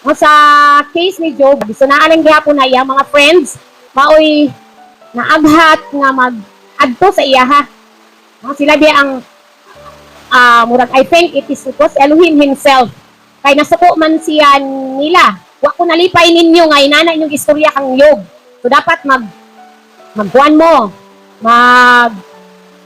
No, sa case ni Job, gisunaan lang gihapon na iyang mga friends maoy naaghat nga mag adto sa iyaha. No, sila di ang murag, I think it was Elohim himself. Kay nasuko man siya nila. Wa ko nalipay ninyo nga inana inyong istorya kang Job. So dapat magkuan mo,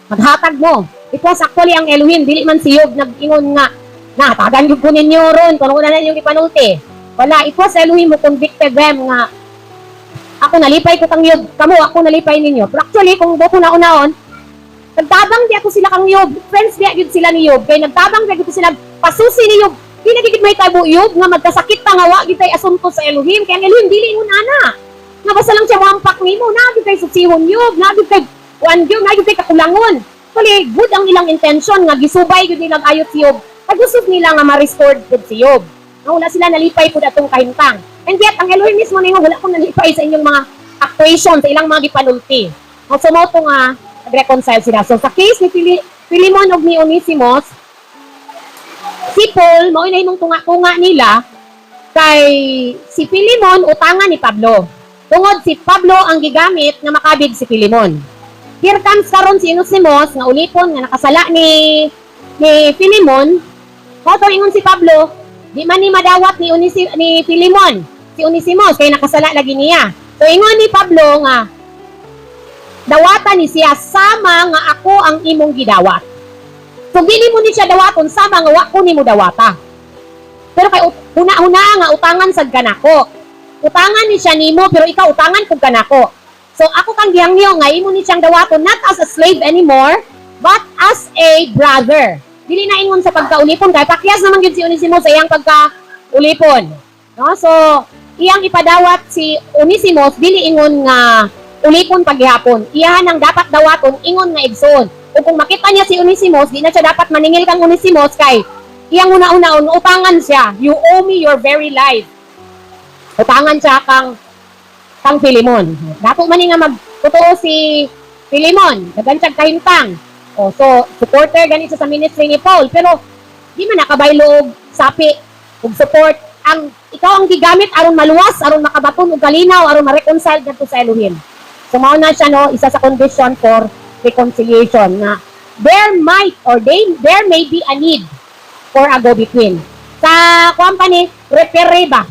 maghatag mo. It was actually ang Elohim, dili man si Job nag-ingon nga nahatagan gyud ko ninyo ron kung wala na inyong ipanulti. Wala, it was Elohim who convicted them nga ako nalipay ko kang Job, kamo ako nalipay ninyo. Pero actually, kung buko na unaon, nagtabang di ako sila kang Job. Friends di gyud sila ni Job. Kay nagtabang di gyud sila pasusi ni Job. Di na gyud may tabo, Job, nga magkasakit ta nga wa gyud tay asunto sa Elohim. Kay ang Elohim dili ingon ana. Nga basta lang siya moampak nimo, na gyud kay susihon, Job, na gyud kay kuan gyud, na gyud kay kakulangon. Actually, good ang ilang intention nga gisubay gyud nilang ayot si Job. Kay gusto nila nga ma-restored gud si Job. Nga wala sila nalipay pud atong kahimtang. And yet, ang Elohim mismo ningon, wala ko nalipay sa inyong mga actuation, sa ilang mga gipanulti. Ang so mao to nga nag-reconcile sila. So sa case ni Philemon ug ni Onesimus, si Paul, mao na imong tunga-tunga nila kay si Philemon utangan ni Pablo. Tungod si Pablo ang gigamit nga makabig si Philemon. Here comes karon si Onesimus nga ulipon nga nakasala ni Philemon. Mao to ingon si Pablo, di man ni madawat ni Philemon si Onesimus kay nakasala lagi niya. So ingon ni Pablo nga dawatan ni siya sama nga ako ang imong gidawat. So dili mo ni siya dawaton sama nga wa ko nimo dawata. Pero kay huna-huna nga utangan sad kanako. Utangan ni siya nimo pero ikaw utangan pud kanako. So ako kang gihangyo nga imo ni siyang dawaton not as a slave anymore but as a brother. Dili na ingon sa pagkaulipon kay pakyas naman gyud si Onesimus sa iyang pagkaulipon. No? So iyang ipadawat si Onesimus dili ingon nga ulipon paghihapon. Iyahan ang dapat dawaton ingon nga igsoon. O kung makita niya si Onesimus, di na siya dapat maningil kang Onesimus kay iyang una-unaon utangan siya. You owe me your very life. Utangan siya kang Filemon. Dato man ni nga magtotoo si Filemon, daghan siya kahimtang. O, so supporter gani siya sa ministry ni Paul, pero di man nakabaylo og sapi ug support ang ikaw ang gigamit aron maluwas, aron makabaton og kalinaw, aron ma-reconcile ngadto sa Elohim. So mao na siya, no, isa sa condition for reconciliation nga there might or they there may be a need for a go-between. Sa kuan pa ni referee ba?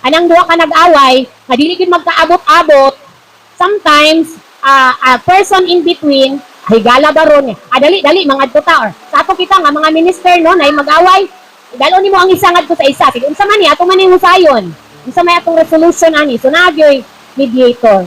Anang duha ka nag-away, nga dili gyud magkaabot-abot, sometimes a person in between, higala ba ron eh. Ah, dali, dali, mga adto ta. Or, sa ato kita nga, mga minister, no, na mag-away, dalo nimo ang isa ngadto sa isa. Sige, unsa man ni, ato man ni husayon. Unsa may atong resolution ani. So, naa gyoy mediator.